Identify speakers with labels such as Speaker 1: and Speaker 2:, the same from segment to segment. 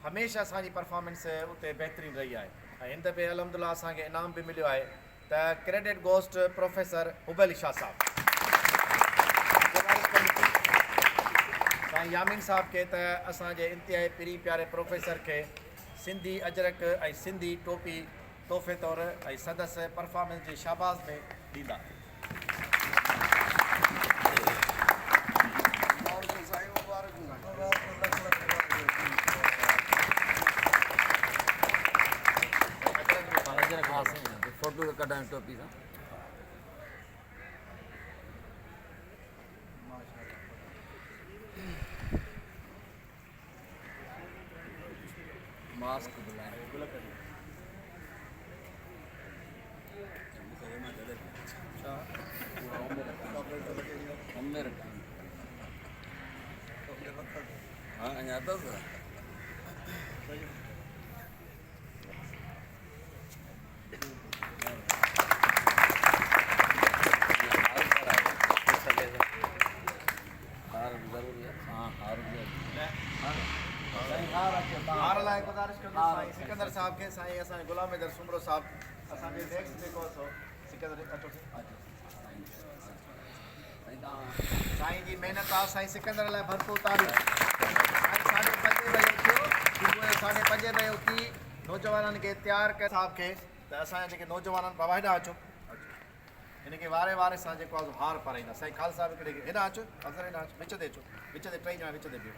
Speaker 1: هميشه اسان جي پرفارمنس اتي بهترين رهي آهي ۽ هن دفعي الحمدلله اسان کي انعام به مليو آهي ته credit goes to professor Hub Ali Shah صاحب. گذارش ڪندس سائين يامين صاحب کي ته اسان جي انتهائي پرين پياري پروفيسر کي سنڌي اجرڪ ۽ سنڌي ٽوپي تحفي طور ۽ سندس پرفارمنس جي شاباس ۾ ڏيندا. هار لاء گذارش ڪندس سائين سڪندر صاحب کي سائين اسان جي غلام حيدر سومرو صاحب اسان جي نيڪسٽ جيڪو سو سڪندر اچو سائين جي محنت آ سائين سڪندر لاء ڀرپور تاڙيون سائين ساڍي پنجين بجي اٿيو صبح جو ساڍي پنجين بجي اٿي نوجوانن کي تيار ڪري صاحب کي ته اسان جا جيڪي نوجوان آهن بابا هيڏانهن اچو هن کي واري واري سان جيڪو آهي هار پارائيندا سائين خالد صاحب هڪڙي کي هيڏانهن اچو اظهر هيڏانهن اچو وچ تي اچو وچ تي ٽئي ڄڻا وچ تي بيهو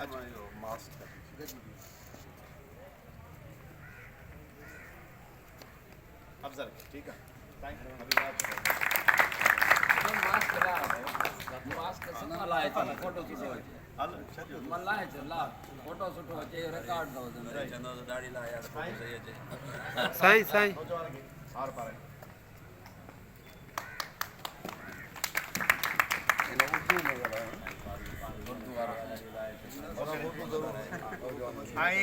Speaker 1: اچو افضل کي ٺيڪ آهي سائين حبيب
Speaker 2: سائين سائين
Speaker 1: نوجوان کي هار پارائي ۽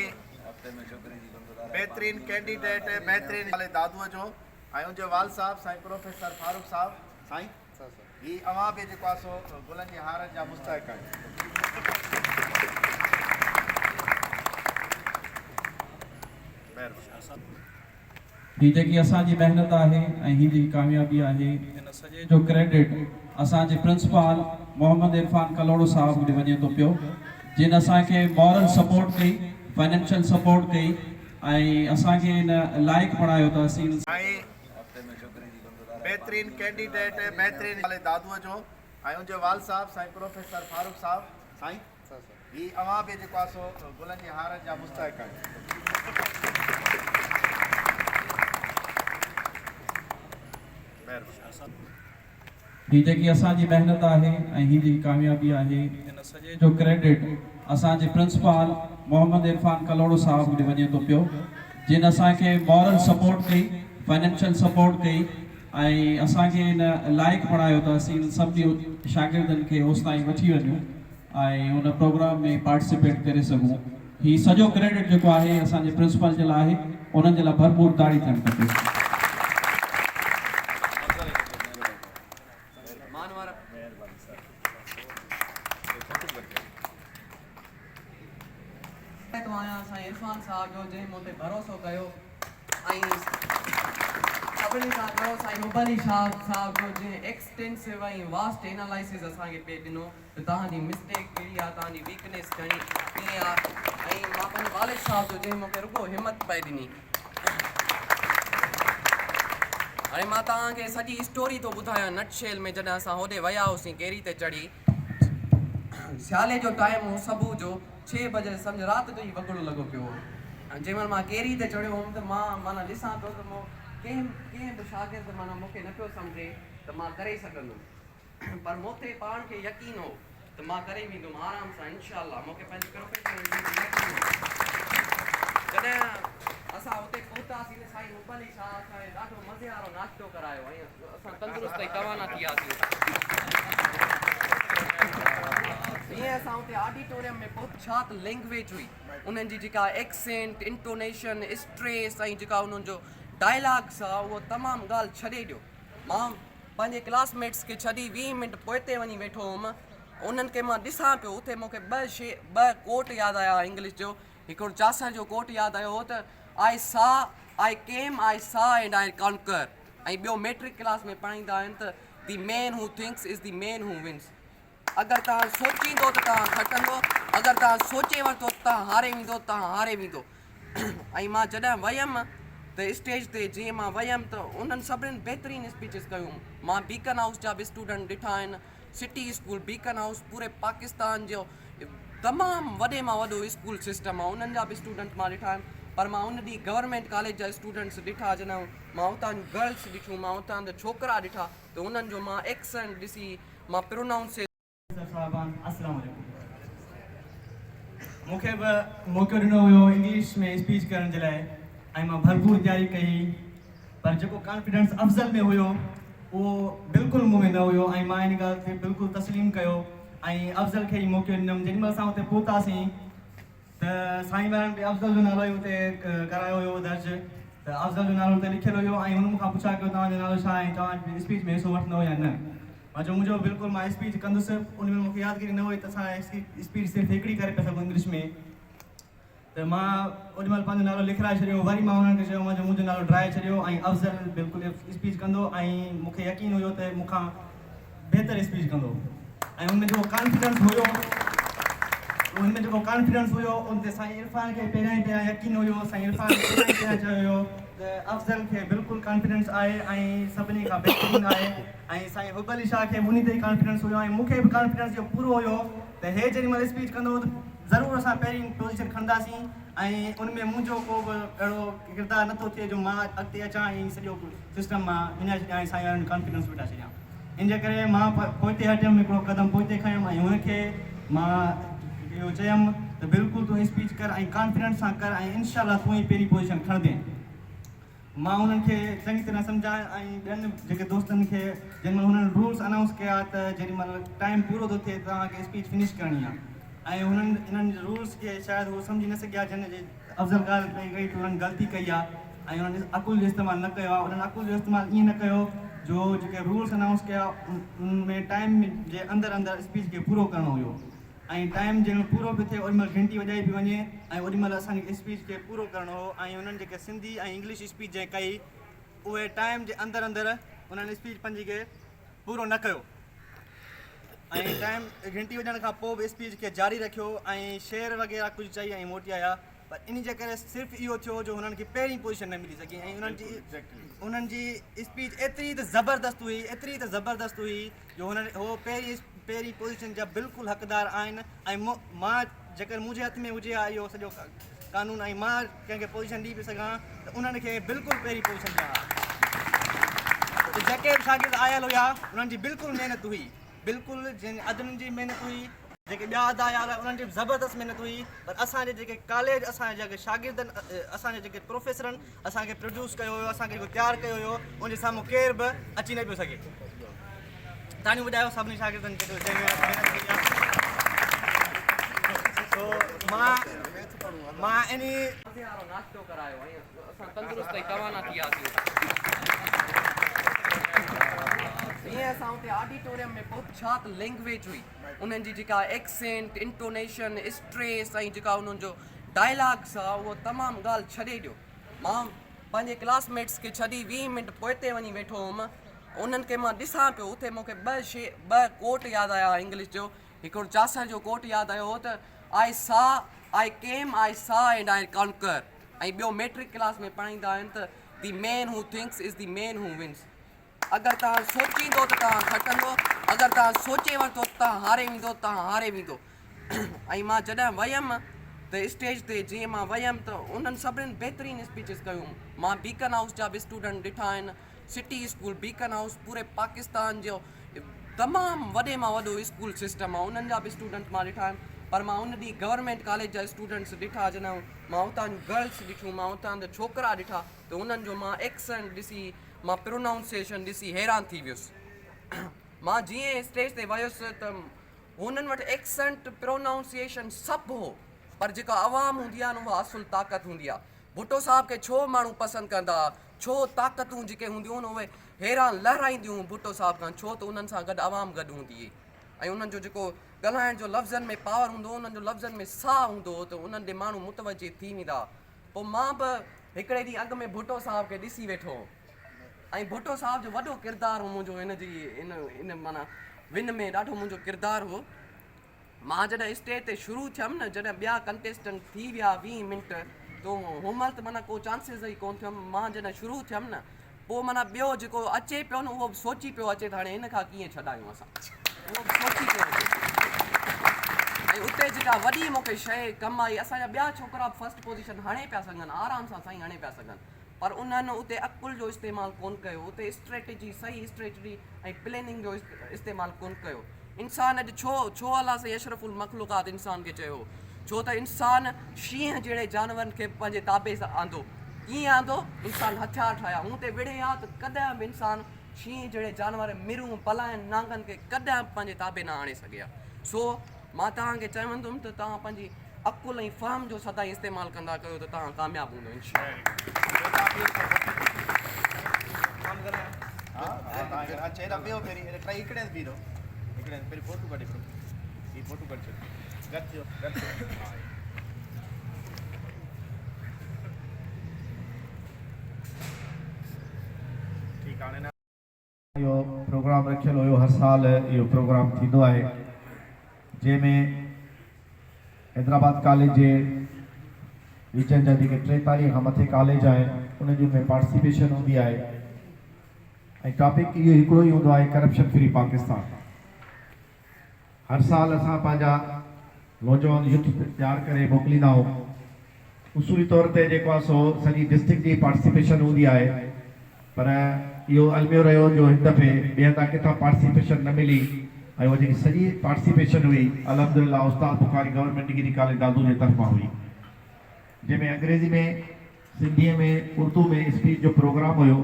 Speaker 1: بهترين ڪينڊيڊيٽ بهترين دادوء جو ۽ ان جو والد صاحب سائين پروفيسر فاروق صاحب سائين هي اوهان به جيڪو آهي سو گلن جي هارن جا مستحق آهيو. مهرباني.
Speaker 3: هي جيڪي اسان جي محنت آهي ۽ هي جيڪي ڪاميابي آهي ان سڄي جو ڪريڊٽ اسان جي پرنسپال محمد عرفان ڪلهوڙو صاحب ڏي وڃي ٿو پيو جن اسان کي مورل سپورٽ ڪئي فنانشل سپورٽ ڪئي ۽ اسان کي ان لائق بڻايو ته اسين
Speaker 1: ۽ بهترين ڪينڊيڊيٽ بهترين دادوء جو ۽ ان جو والد صاحب سائين پروفيسر فاروق صاحب سائين هي اوهان به جيڪو آهي سو گلن جي هارن جا مستحق آهيو.
Speaker 3: هي جيڪي اسان جي محنت آهي ۽ هي جيڪي ڪاميابي آهي ان سڄي جو ڪريڊٽ اسان جي پرنسپال محمد عرفان ڪلهوڙو صاحب ڏي وڃي ٿو پيو جن اسان کي مورل سپورٽ ڪئي فنانشل سپورٽ ڪئي ۽ اسان کي ان لائق بڻايو ته اسين سڀني شاگردن کي اوستائين وٺي وڃون. ۽ ان پروگرام ۾ پارٽيسپيٽ ڪري سگهون هي سڄو ڪريڊٽ جيڪو آهي اسان جي پرنسپال جي لاء آهي انهن جي لاء ڀرپور تاڙي ٿيڻ کپي.
Speaker 4: عرفان صاحب جو جنهن مون تي ڀروسو ڪيو ۽ سڀني کان ٻيو سائين حب علي شاهه صاحب جو جنهن ايڪسٽينسو ۽ واسٽ اينالائسز اسان کي پئي ڏنو ته توهان جي مسٽيڪ ڪهڙي آهي، توهان جي ويڪنيس ڪهڙي ڪيئن آهي ۽ مان پنهنجي والد صاحب جو جنهن مون کي رڳو همت پئي ڏني. هاڻي مان توهان کي سڄي اسٽوري ٿو ٻڌايان نٽ شيل ۾ جڏهن اسان هوڏي ويا هوسين ڪيري تي چڙهي سيالي جو ٽائيم هو صبح جو ڇهه بجي سمجهه رات جو ئي وڳڙو لڳو پيو هو ۽ جنهن مهل مان ڪيري تي چڙهيو هوم ته مان معنيٰ ڏسان پيو ته مون ڪنهن ڪنهن به شاگرد معنيٰ مون کي نه پيو سمجهي ته مان ڪري سگهندم. پر مون تي پاڻ کي يقين هو ته مان ڪري ويندم آرام سان انشاء الله مون کي پنهنجي پروفيشنلزم تي يقين هو. جڏهن اسان اتي پهتاسين ته سائين حب علي شاهه اسان کي ڏاڍو مزي وارو ناشتو ڪرايو ۽ اسان تندرست ۽ توانا ٿي وياسين. جيئن اسان اتي آڊيٽوريم ۾ پهت ڇا ته لينگويج هئي انهن جي جيڪا ايڪسينٽ، انٽونيشن، اسٽريس ۽ جيڪا انهن جو ڊائلاگس ها اهو تمام ڳالهه ڇڏي ڏيو. مان پنهنجي ڪلاس ميٽس کي ڇڏي 20 منٽ پوئتي وڃي ويٺو هوم. انهن کي مان ڏسان پيو. اتي مون کي ٻه شي ٻه ڪوٽ ياد آيا انگلش جو. هڪڙو چاسر جو ڪوٽ ياد آيو هو ته I saw I came I saw and I conquer ۽ ٻيو ميٽرڪ ڪلاس ۾ پڙهائيندا آهن ته the man who thinks is the man who wins اگر توهان سوچيندو ته توهان کٽندو اگر توهان سوچي ورتو ته توهان هاري ويندو توهان هاري ويندو ۽ مان جڏهن ويم ته اسٽيج تي جيئن مان ويم ته انهن سڀني بهترين اسپيچز ڪيون مان بيڪن هائوس جا به اسٽوڊنٽ ڏٺا آهن سٽي اسڪول بيڪن هائوس پوري پاڪستان جو تمام وڏي مان وڏو اسڪول سسٽم آهي انهن جا به اسٽوڊنٽ مان ڏٺا آهن پر مان ان ڏينهن گورنمينٽ ڪاليج جا اسٽوڊنٽس ڏٺا جڏهن مان اتان جون گرلس ڏٺيون مان اتان جا ڇوڪرا ڏٺا ته انهن جو مان ايڪسنٽ ڏسي مان پرونائونسي
Speaker 2: سر صاحبان السلام عليڪم مون کي به موقعو ڏنو ويو انگلش ۾ اسپيچ ڪرڻ جي لاء ۽ مان ڀرپور تياري ڪئي پر جيڪو ڪانفيڊنس افضل ۾ هيو اهو بلڪل مون ۾ نه هيو ۽ مان ان ڳالهه کي بلڪل تسليم ڪيو ۽ افضل کي ئي موقعو ڏنم جيڏي مهل اسان اتي پهتاسين ته سائين وارن به افضل جو نالو ئي اتي ڪرايو هيو درج ته افضل جو نالو اتي لکيل هيو ۽ هن مون کان پڇا ڪيو توهان جو نالو ڇا آهي توهان اسپيچ ۾ حصو وٺندو يا نه مان چيو منهنجو بلڪل مان اسپيچ ڪندس ان مهل مون کي يادگيري نه هئي ته اسان اسپيچ صرف هڪڙي ڪري پيا سگهون انگلش ۾ ته مان اوڏي مهل پنهنجو نالو لکرائي ڇڏيو وري مان انهن کي چيو مان منهنجو نالو ڊرائي ڇڏيو ۽ افضل بلڪل اسپيچ ڪندو ۽ مون کي يقين هيو ته مون کان بهتر اسپيچ ڪندو ۽ ان ۾ جيڪو ڪانفيڊنس هيو ان ۾ جيڪو ڪانفيڊنس هيو ان تي سائين عرفان کي پهريان ئي پهريان يقين هيو سائين عرفان پهريان ئي پهريان چيو هيو ته افضل کي بلڪل ڪانفيڊنس آهي ۽ سڀني کان بهترين آهي ۽ سائين حب علي شاهه کي به انهي تي ئي ڪانفيڊنس هيو ۽ مون کي به ڪانفيڊنس اهو پورو هيو ته هي جيڏي مهل اسپيچ ڪندو ته ضرور اسان پهرين پوزيشن کڻنداسين ۽ ان ۾ منهنجو ڪو به اهڙو ڪردار نٿو ٿئي جو مان اڳتي اچان ۽ سڄو سسٽم مان وڃائي ڇڏيان ۽ سائين وارن جو ڪانفيڊنس وٺا ڇڏيان ان جي ڪري مان پوئتي هٽيم هڪڙو قدم پوئتي کنيم ۽ هن کي مان اهو چيم ته بلڪل تون اسپيچ ڪر ۽ ڪانفيڊنس سان ڪر ۽ انشاء الله تون ئي پهرين پوزيشن کڻندين. مان انهن کي چڱي طرح سمجهايو ۽ ٻين جيڪي دوستن کي جنهن مهل هنن رولس انائونس ڪيا ته جيڏي مهل ٽائيم پورو ٿو ٿئي توهان کي اسپيچ فنش ڪرڻي آهي ۽ هنن انهن رولس کي شايد هو سمجهي نه سگهيا جن جي افضل ڳالهه پئي ڪئي ته انهن غلطي ڪئي آهي ۽ انهن عقل جو استعمال نه ڪيو آهي انهن عقل جو استعمال ائين نه ڪيو جو جيڪي رولس انائونس ڪيا ان ۾ ٽائيم جي اندر اندر اسپيچ کي پورو ڪرڻو هيو ۽ ٽائيم جنهن مهل پورو پيو ٿئي اوڏي مهل گهنٽي وڄائي پئي وڃي ۽ اوڏي مهل اسان کي اسپيچ کي پورو ڪرڻو هو ۽ انهن جيڪي سنڌي ۽ انگلش اسپيچ جنهن ڪئي اهي ٽائيم جي اندر اندر انهن اسپيچ پنهنجي کي پورو نه ڪيو ۽ ٽائيم گهنٽي وڄڻ کان پوء به اسپيچ کي جاري رکيو ۽ شعر وغيره ڪجهه چئي ۽ موٽي آيا پر ان جي ڪري صرف اهو ٿيو جو هنن کي پهرين پوزيشن نه ملي سگهي ۽ انهن جي انهن جي اسپيچ ايتري ته زبردست هئي ايتري ته زبردست هئي جو هنن هو پهرين پهرين پوزيشن جا بلڪل حقدار آهن ۽ مان جيڪر منهنجي هٿ ۾ هجي ها اهو سڄو قانون ۽ مان ڪنهن کي پوزيشن ڏئي به سگهان ته انهن کي بلڪل پهرين پوزيشن ڏيان ها ته جيڪي به شاگرد آيل هيا انهن جي بلڪل محنت هئي بلڪل جن ادنن جي محنت هئي جيڪي ٻيا ادا آيا هيا انهن جي به زبردست محنت هئي پر اسان جي جيڪي ڪاليج اسان جي جيڪي شاگردن اسان جي جيڪي پروفيسرن اسان کي پروڊيوس ڪيو هيو اسان کي جيڪو تيار ڪيو هيو ان جي سامهون ڪير به اچي نه پيو سگهي تاڙيون وڄايو سڀني شاگردن جيڪو جنهن محنت ڪئي آهي سو مان مان انهي
Speaker 4: مزي وارو ناشتو ڪرايو ۽ اسان تندرست ۽ توانا ٿي وياسين. جيئن اسان اتي آڊيٽوريم ۾ پهتا. ڇا ته لينگويج هئي انهن جي جيڪا ايڪسينٽ، انٽونيشن، اسٽريس ۽ جيڪا انهن جو ڊائلاگس ها اهو تمام ڳالهه ڇڏي ڏيو. مان پنهنجي ڪلاس ميٽس کي ڇڏي 20 منٽ پوئتي وڃي ويٺو هوم. انهن کي مان ڏسان پيو اتي مون کي ٻه شي ٻه ڪوٽ ياد آيا انگلش جو هڪڙو چاسر جو ڪوٽ ياد آيو هو ته I saw I came I saw and I conquer ۽ ٻيو ميٽرڪ ڪلاس ۾ پڙهائيندا آهن ته the man who thinks is the man who wins اگر توهان سوچيندو ته توهان کٽندو اگر توهان سوچي ورتو ته توهان هاري ويندو توهان هاري ويندو ۽ مان جڏهن ويم ته اسٽيج تي جيئن مان ويم ته انهن سڀني بهترين اسپيچز ڪيون مان بيڪن هائوس جا به اسٽوڊنٽ ڏٺا آهن سٽي اسڪول بيڪن هائوس پوري پاڪستان جو تمام وڏي مان وڏو اسڪول سسٽم آهي انهن جا به اسٽوڊنٽ مان ڏٺا آهن پر مان ان ڏينهن گورنمينٽ ڪاليج جا اسٽوڊنٽس ڏٺا جڏهن مان اتان جون گرلس ڏٺيون مان اتان جا ڇوڪرا ڏٺا ته انهن جو مان ايڪسنٽ ڏسي مان پرونائونسيشن ڏسي حيران ٿي ويس مان جيئن اسٽيج تي ويس ته هنن وٽ ايڪسنٽ پرونائونسيشن سڀ هو پر جيڪا عوام هوندي آهي نه اها اصل طاقت هوندي آهي ڀٽو صاحب کي ڇو ماڻهو پسند ڪندا ها ڇو طاقتون جيڪي هونديون هيون اهي هيران لهرائينديون هيون ڀٽو صاحب کان ڇو ته انهن سان گڏ عوام گڏ هوندي هئي ۽ انهن جو جيڪو ڳالهائڻ جو لفظن ۾ پاور هوندو هو، انهن جو لفظن ۾ ساهه هوندو هو ته انهن ڏي ماڻهو متوجه ٿي ويندا ها. پوء مان به هڪڙي ڏينهن اڳ ۾ ڀٽو صاحب کي ڏسي ويٺو هوم ۽ ڀٽو صاحب جو وڏو ڪردار هو منهنجو هن جي ان ان معنيٰ ون ۾ ڏاڍو منهنجو ڪردار هو. مان جڏهن اسٽيج تي شروع ٿيم نه جڏهن ٻيا ڪنٽيسٽنٽ ٿي ويا 20 منٽ تو هن مهل ته معنيٰ ڪو چانسز ئي ڪونه ٿيم مان جڏهن شروع ٿيم نه پوء معنيٰ ٻيو جيڪو اچي پيو نه اهو به سوچي پيو اچي ته هاڻي هن کان ڪيئن ڇڏايون اسان اهو به سوچي پيو اچي ۽ اتي جيڪا وڏي مون کي شيء ڪم آئي اسان جا ٻيا ڇوڪرا به فرسٽ پوزيشن هڻي پيا سگهن آرام سان سائين هڻي پيا سگهن پر انهن اتي عقل جو استعمال ڪونه ڪيو اتي اسٽريٽجي صحيح اسٽريٽجي ۽ پليننگ جو استعمال ڪونه ڪيو انسان اڄ ڇو ڇو الله سائين اشرف المخلوقات انسان کي چيو ڇو ته انسان شينهن جهڙي جانورن کي به پنهنجي تابع آندو. ڪيئن آندو؟ انسان هٿيار ٺاهيا. هون تي وڙهي ها ته ڪڏهن به انسان شينهن جهڙي جانور، مرون، بلائن، نانگن کي ڪڏهن به پنهنجي تابع نه آڻي سگهي ها. سو مان توهان کي چوندم ته توهان پنهنجي عقل ۽ فهم جو سدائين استعمال ڪندا ڪيو ته توهان ڪامياب هوندو انشاء الله.
Speaker 1: گڏ ٿيو گڏ ٿيو ٺيڪ هاڻي نه.
Speaker 5: اهو پروگرام رکيل هيو هر سال اهو پروگرام ٿيندو آهي جنهن ۾ حيدرآباد ڪاليج جي ريجن جا جيڪي 43 کان مٿي ڪاليج آهن انهن جي ان ۾ پارٽيسپيشن هوندي آهي ۽ ٽاپڪ اهو هڪڙو ئي هوندو آهي ڪرپشن فري پاڪستان. هر سال اسان پنهنجا نوجوان يوٿ تيار ڪري موڪليندا آهيون. اصولي طور تي جيڪو آهي سو سڄي ڊسٽرڪٽ جي پارٽيسپيشن هوندي آهي پر اهو الميو رهيو جو هن دفعي ٻئي هنڌان ڪٿان پارٽيسپيشن نه ملي ۽ اها جيڪي سڄي پارٽيسپيشن هئي الحمدلله استاد Bukhari government degree college Dadu جي طرفان هئي جنهن ۾ انگريزي ۾ سنڌيء ۾ اردو ۾ اسپيچ جو پروگرام هيو،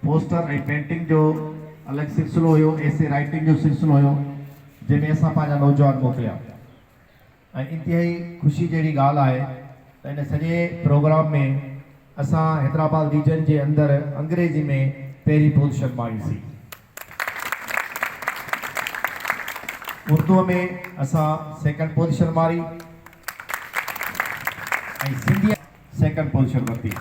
Speaker 5: پوسٽر ۽ پينٽنگ جو الڳ سلسلو هيو، ايسي رائيٽنگ جو سلسلو هيو، جنهن ۾ اسان پنهنجا نوجوان موڪليا ۽ انتهائي خوشي جهڙي ڳالهه آهي ته ان سڄي پروگرام ۾ اسان حيدرآباد ريجن جي اندر انگريزي ۾ پهرين پوزيشن ماڻيسين. اردوء ۾ اسان سيڪنڊ پوزيشن ماري ۽ سنڌيء ۾ سيڪنڊ پوزيشن ورتي.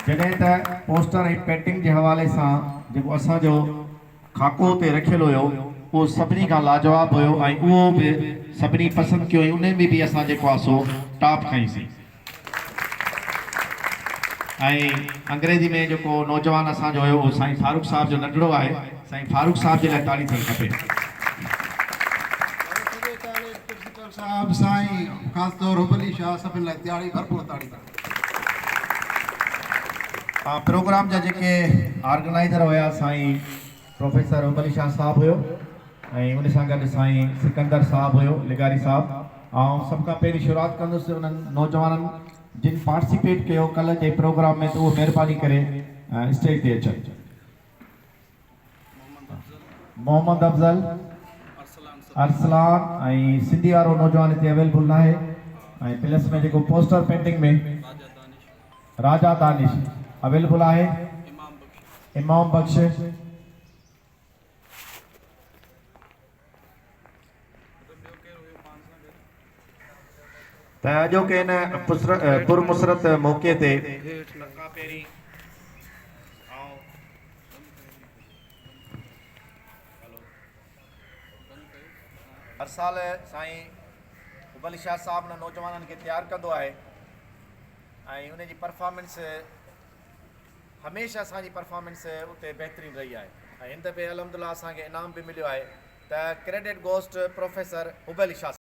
Speaker 5: جڏهن ته پوسٽر ۽ پينٽنگ جي حوالي سان جيڪو اسان جو خاڪو اتي رکيل هيو اهو سڀني کان لاجواب هيو ۽ اهو به سڀني پسند ڪيو ۽ انهي ۾ به اسان جيڪو آهي سو ٽاپ کنئيسين. ۽ انگريزي ۾ جيڪو نوجوان اسان جو هيو اهو سائين فاروق صاحب جو ننڍڙو آهي سائين فاروق صاحب جي لاء تاڙي ٿيڻ کپي.
Speaker 6: سڄي ڪاليج پرنسپال صاحب سائين خاص طور حب علي شاهه سڀن لاء تياڙي ڀرپور تاڙي ٿيڻ کپي.
Speaker 5: پروگرام جا جيڪي آرگنائيزر هيا سائين پروفيسر حب علي شاهه صاحب هيو ۽ ان سان گڏ سائين سڪندر صاحب هيو لغاري صاحب. آئون سڀ کان پهرين شروعات ڪندس انهن نوجوانن جن پارٽيسپيٽ ڪيو ڪلهه جي پروگرام ۾ ته اهي مهرباني ڪري اسٽيج تي اچن. محمد افضل، ارسلان ۽ سنڌي وارو نوجوان هتي اويلبل ناهي ۽ پلس ۾ جيڪو پوسٽر پينٽنگ ۾ راجا دانش اويلبل آهي. امام بخش. ته اڄوڪي هن پرمسرت موقعي تي
Speaker 1: هر سال سائين حب علي شاهه صاحب انهن نوجوانن کي تيار ڪندو آهي ۽ ان جي پرفارمنس هميشه اسان جي پرفارمنس اتي بهترين رهي آهي ۽ هن دفعي الحمدلله اسان کي انعام به مليو آهي ته credit goes to professor Hub Ali Shah.